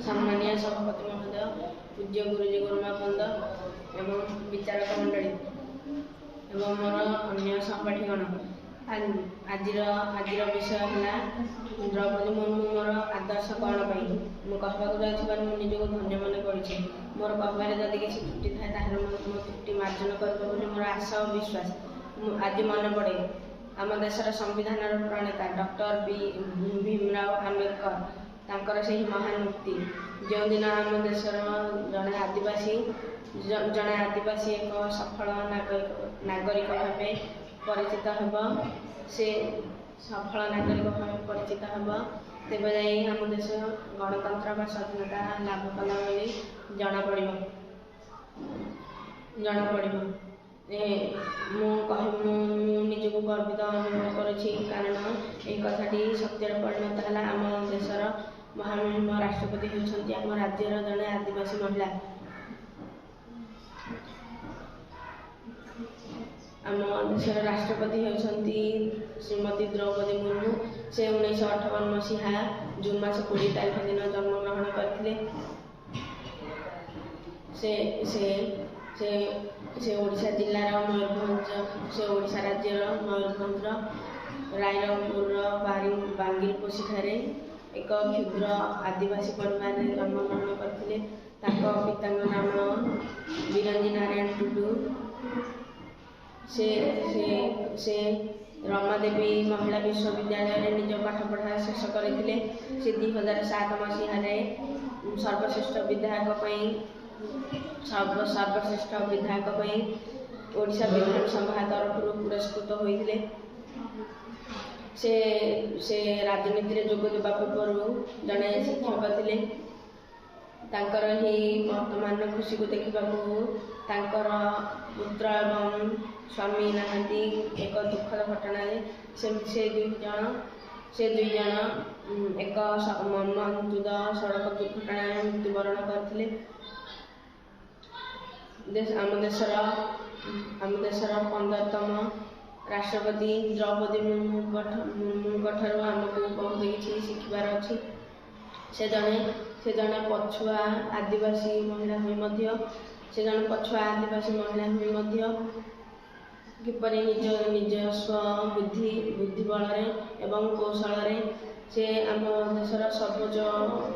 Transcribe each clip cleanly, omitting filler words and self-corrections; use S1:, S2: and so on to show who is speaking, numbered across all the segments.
S1: ସମ୍ମାନୀୟ ସଭାପତି ମହୋଦୟ, ପୂଜ୍ୟ ଗୁରୁଜୀ ଗୁରୁମା ବୃନ୍ଦ ଏବଂ ବିଚାରକ ମଣ୍ଡଳୀ ଏବଂ ମୋର ଅନ୍ୟ ସହପାଠୀଗଣ, ଆଜିର ବିଷୟ ହେଲା ଦ୍ରୌପଦୀ ମୁର୍ମୁ ମୋର ଆଦର୍ଶ କ'ଣ ପାଇଁ। ମୁଁ କହିବାକୁ ଯାଉଥିବାରୁ ମୁଁ ନିଜକୁ ଧନ୍ୟ ମନେ କରୁଛି। ମୋର କହିବାରେ ଯଦି କିଛି ତ୍ରୁଟି ଥାଏ, ତାହେଲେ ମୋ ତ୍ରୁଟି ମାର୍ଜନ କରିବ ବୋଲି ମୋର ଆଶା ଓ ବିଶ୍ୱାସ। ମୁଁ ଆଜି ମନେ ପଡ଼େ ଆମ ଦେଶର ସମ୍ବିଧାନର ପ୍ରଣେତା ଡକ୍ଟର ଭୀମରାଓ ଆମ୍ବେଦକର, ତାଙ୍କର ସେହି ମହାନ ଉକ୍ତି, ଯେଉଁଦିନ ଆମ ଦେଶର ଜଣେ ଆଦିବାସୀ ଏକ ସଫଳ ନାଗରିକ ଭାବେ ପରିଚିତ ହେବ, ସେ ସଫଳ ନାଗରିକ ଭାବେ ପରିଚିତ ହେବ, ତେବେ ଯାଇ ଆମ ଦେଶ ଗଣତନ୍ତ୍ର ବା ସ୍ୱାଧୀନତା ଲାଭ କଲା ବୋଲି ଜଣାପଡ଼ିବ। ମୁଁ ନିଜକୁ ଗର୍ବିତ ଅନୁଭବ କରୁଛି, କାରଣ ଏହି କଥାଟି ସତ୍ୟରେ ପରିଣତ ହେଲା। ଆମ ଦେଶର ମହାମହିମ ରାଷ୍ଟ୍ରପତି ହେଉଛନ୍ତି ଆମ ରାଜ୍ୟର ଜଣେ ଆଦିବାସୀ ମହିଳା। ଆମ ଦେଶର ରାଷ୍ଟ୍ରପତି ହେଉଛନ୍ତି ଶ୍ରୀମତୀ ଦ୍ରୌପଦୀ ମୁର୍ମୁ। ସେ 1958 ମସିହା ଜୁନ୍ ମାସ 20 ତାରିଖ ଦିନ ଜନ୍ମଗ୍ରହଣ କରିଥିଲେ। ସେ ସେ ସେ ସେ ଓଡ଼ିଶା ଜିଲ୍ଲାର ମୟୂରଭଞ୍ଜ, ସେ ଓଡ଼ିଶା ରାଜ୍ୟର ମୟୂରଭଞ୍ଜର ରାଇରଙ୍ଗପୁରର ବାଙ୍ଗିରପୋଷିଠାରେ ଏକ କ୍ଷୁଦ୍ର ଆଦିବାସୀ ପରିବାରରେ ଜନ୍ମଗ୍ରହଣ କରିଥିଲେ। ତାଙ୍କ ପିତାଙ୍କ ନାମ ବିରଞ୍ଜି ନାରାୟଣ ଟୁଡୁ। ସେ ସେ ସେ ରମାଦେବୀ ମହିଳା ବିଶ୍ୱବିଦ୍ୟାଳୟରେ ନିଜ ପାଠପଢ଼ା ଶେଷ କରିଥିଲେ। ସେ 2007 ମସିହାରେ ସର୍ବଶ୍ରେଷ୍ଠ ବିଧାୟକ ପାଇଁ ଓଡ଼ିଶା ବିଧାନସଭା ତରଫରୁ ପୁରସ୍କୃତ ହୋଇଥିଲେ। ସେ ରାଜନୀତିରେ ଯୋଗ ଦେବା ପୂର୍ବରୁ ଜଣେ ଶିକ୍ଷକ ଥିଲେ। ତାଙ୍କର ଏହି ବର୍ତ୍ତମାନର ଖୁସିକୁ ଦେଖିବାକୁ ତାଙ୍କର ପୁତ୍ର ଏବଂ ସ୍ୱାମୀ ନାହାନ୍ତି। ଏକ ଦୁଃଖଦ ଘଟଣାରେ ସେ ଦୁଇ ଜଣ ଏକ ମର୍ମନ୍ତୁଦ ସଡ଼କ ଦୁର୍ଘଟଣାରେ ମୃତ୍ୟୁବରଣ କରିଥିଲେ। ଆମ ଦେଶର 15ତମ ରାଷ୍ଟ୍ରପତି ଦ୍ରୌପଦୀ ମୁର୍ମୁଙ୍କ ଠାରୁ ଆମକୁ ବହୁତ କିଛି ଶିଖିବାର ଅଛି। ସେ ଜଣେ ପଛୁଆ ଆଦିବାସୀ ମହିଳା ହୋଇ ମଧ୍ୟ କିପରି ନିଜସ୍ୱ ବୁଦ୍ଧି ବଳରେ ଏବଂ କୌଶଳରେ ସେ ଆମ ଦେଶର ସର୍ବୋଚ୍ଚ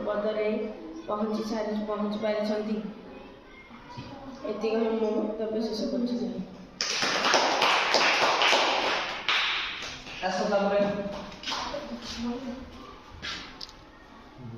S1: ପଦରେ ପହଞ୍ଚି ପାରିଛନ୍ତି, ଏତିକି କହି ମୋ ବକ୍ତବ୍ୟ ଶେଷ କରୁଛି।
S2: ଆସ ତାପରେ।